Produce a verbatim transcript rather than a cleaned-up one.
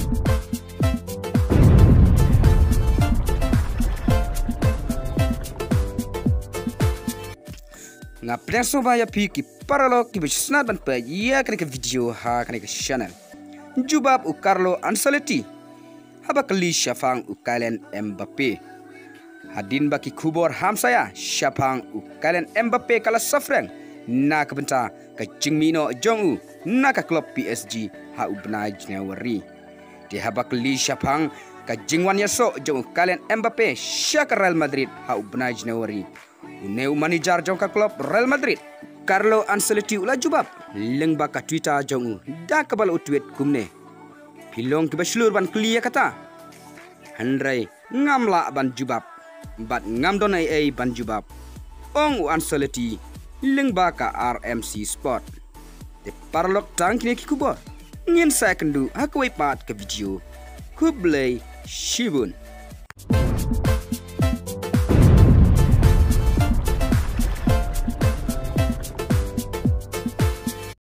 Nga pdiang sngewbha ïa phi ki paralok kiba sngewsynei ban peit ïa kane ka video ha kane ka channel. Jubab u Carlo Ancelotti haba kylli shaphang u Kylian Mbappe. Hadien ba ki khubor hamsaia shaphang u Kylian Mbappe ka la safreng na ka bynta ka jingmih noh jong u na ka klub P S G ha u bnai January. Te haba kylli shaphang ka jingwan ïasoh jong u Kylian Mbappe sha ka Real Madrid ha u bnai January, une u manager jong ka klub Real Madrid, Carlo Ancelotti, u la jubab lyngba ka Twitter jong u da kaba la u tweet kumne: "Phi long kiba shlur ban kylli ïa kata, hynrei ngam lah ban jubab bad ngam don ei ei ban jubab," ong u Ancelotti lyngba ka R M C Sport. Te paralok, tang kine ki khubor, ngin sa ïakynduh ha kawei pat ka video. Khublei shibun.